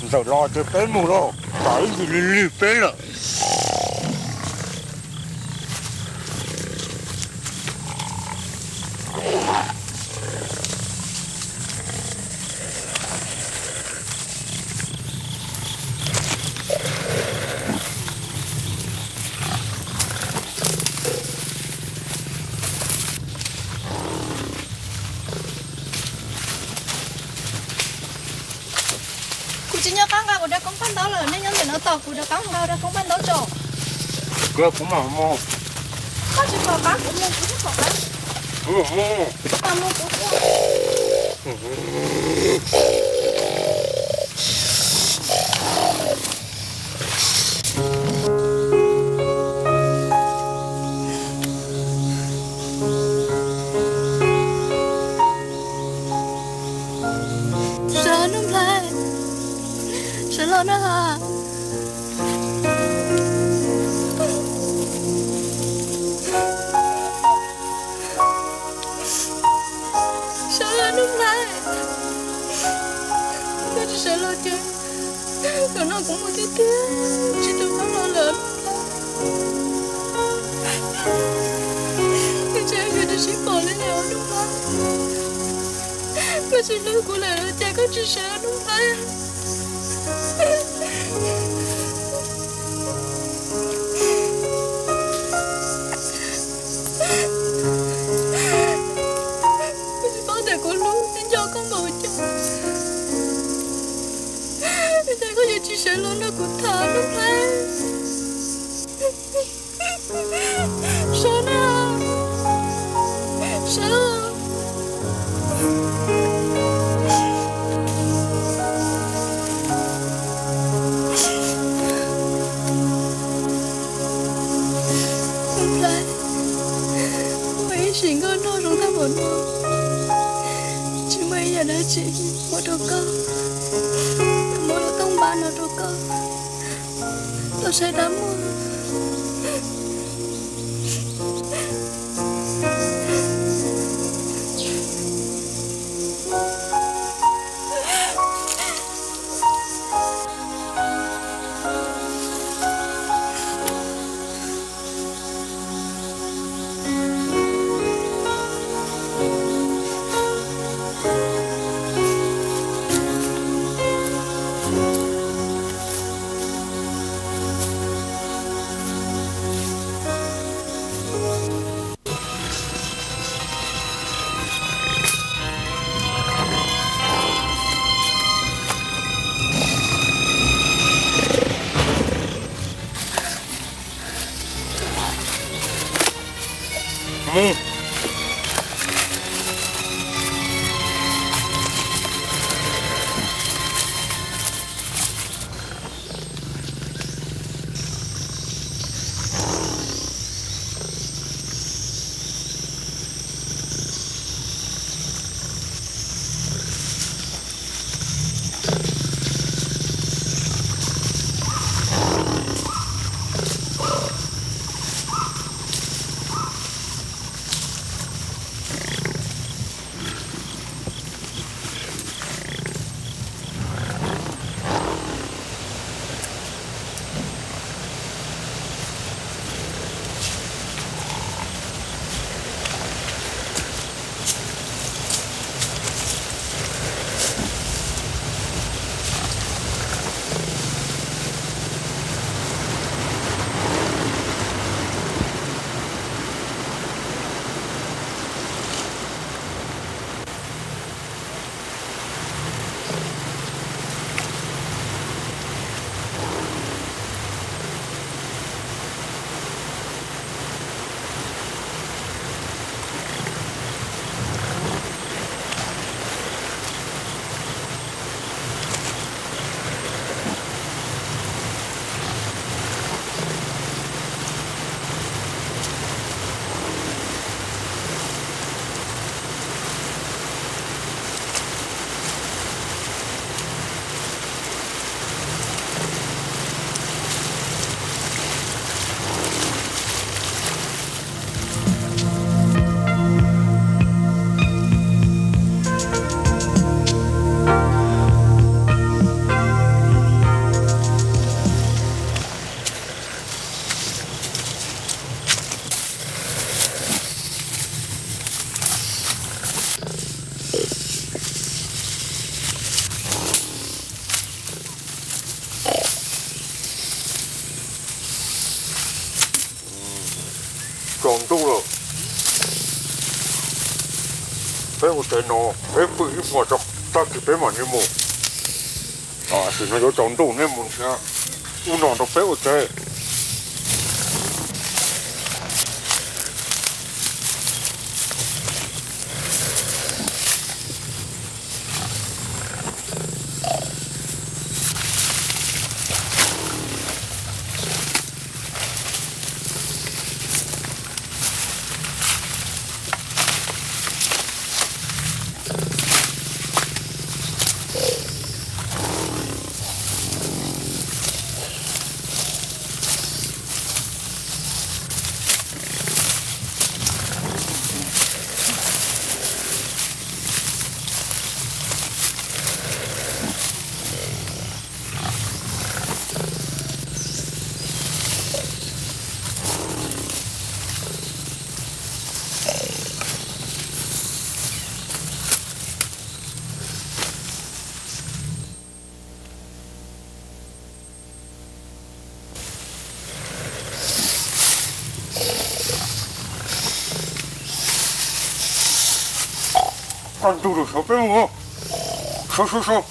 Tawm los ces peb mus lauj, tsam ib ntsis lig lig peb lawm. Kuv tsis nco qab nqa kuv rab koob paj ntaub lawm, nej nyob ntawm no tos kuv rov qab mus nqa rab koob paj ntaub tso. Koj kuv mam mus. Koj tsis pom qab, kuv mus kuv twb pom qab. Kuv mam mus. Koj mus kuv tuaj. Sawv los Nuj Nplhaib, sawv los na. Sawv los Nuj Nplhaib, koj tsis sawv los ces zaum no kuv mus tiag tiag, tsis rov qab los lawm. Ntshe yuav tsis sib pom li lawm Nuj Nplhaib. Koj tsis hlub kuv lawm los cas koj tsis sawv Nuj Nplhaib. Koj tsis paub tias kuv hlub thiab nco koj npaum cas, ua cas koj yuav tsis sawv los nrog kuv tham Nuj Nplhaib. Sawv na, sawv. Nuj Nplhaib, muaj ib sim nkauj nraug zoo tag npaum no, tsis muaj ib yam dab tsi muab rau koj, muab lub tooj npab no rau koj, koj saib dab muag. Peb ua tsev no, peb pw ib hmos tso, tag kis peb mam li mus. Tam sim no yuav tsaus ntuj, nej mus nrhiav ub no rau peb ua tsev. Kaj ntug lawm, sawv peb mus. Sawv, sawv, sawv.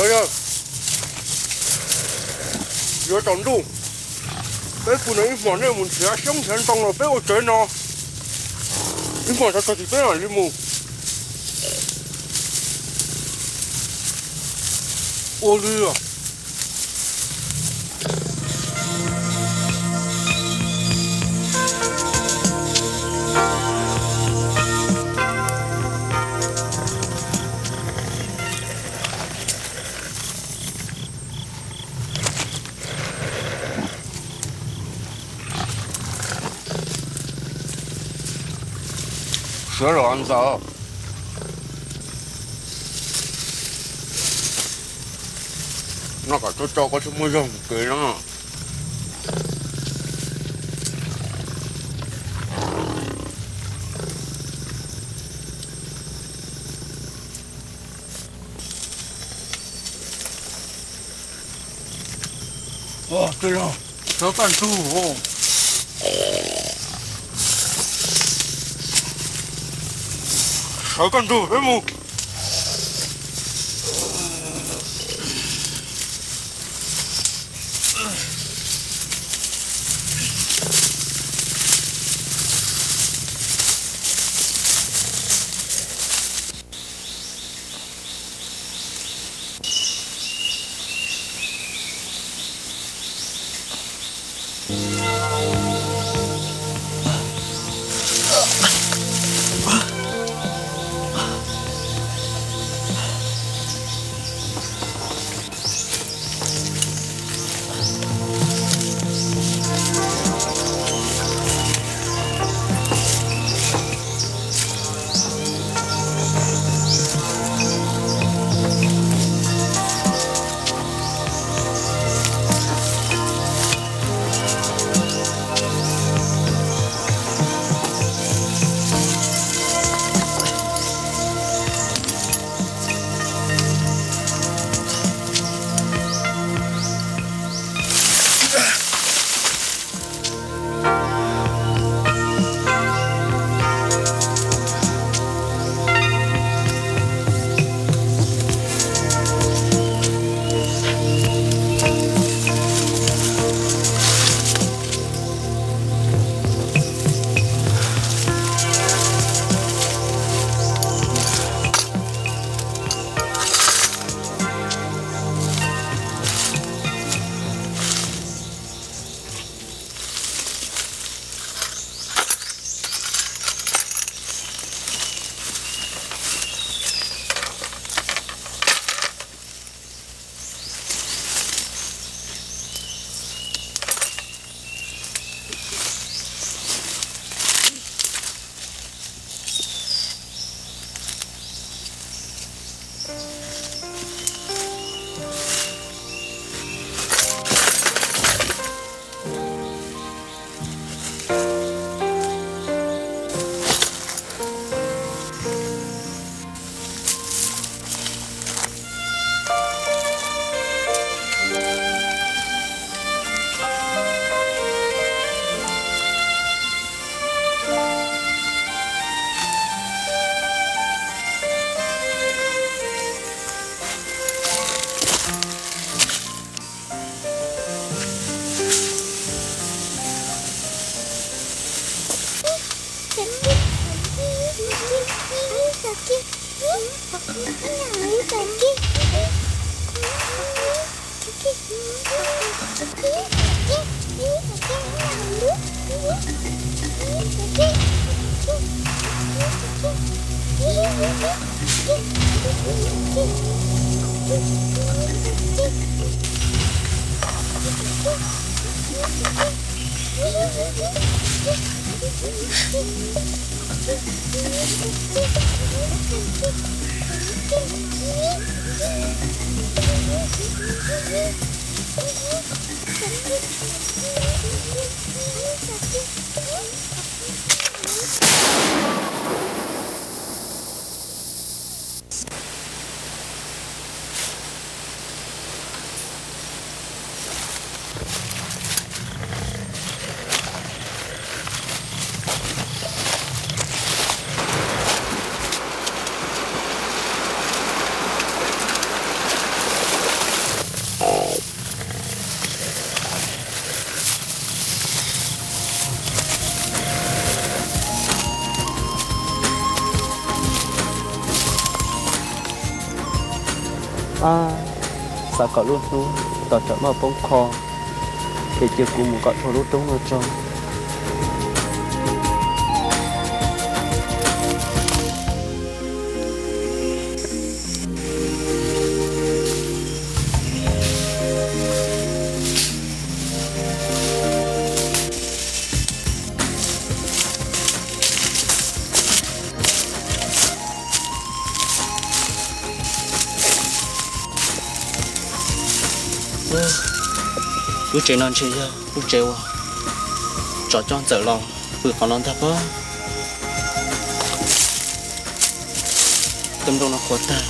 Yog, yuav tsaus ntuj, peb pw no ib hmos, nej mus nrhiav xyoob nrhiav ntoo los peb ua tsev no ib hmos, tag kis peb mam li mus. Ua li os. Sawv los ntxawm. No kom tso tso, koj tsis muaj zog mus kev no. Sawv kaj ntug, sawv kaj ntug peb mus. Ab, xav kom lub hnub tom tsam muaj poob qho, ces cia kuv mus kom dhau lub roob no tso. Lub tsev no ntshe yog lub tsev uas tsov coj txawm los pw qhov no ntag pob. Tej nplooj no qhuav tag,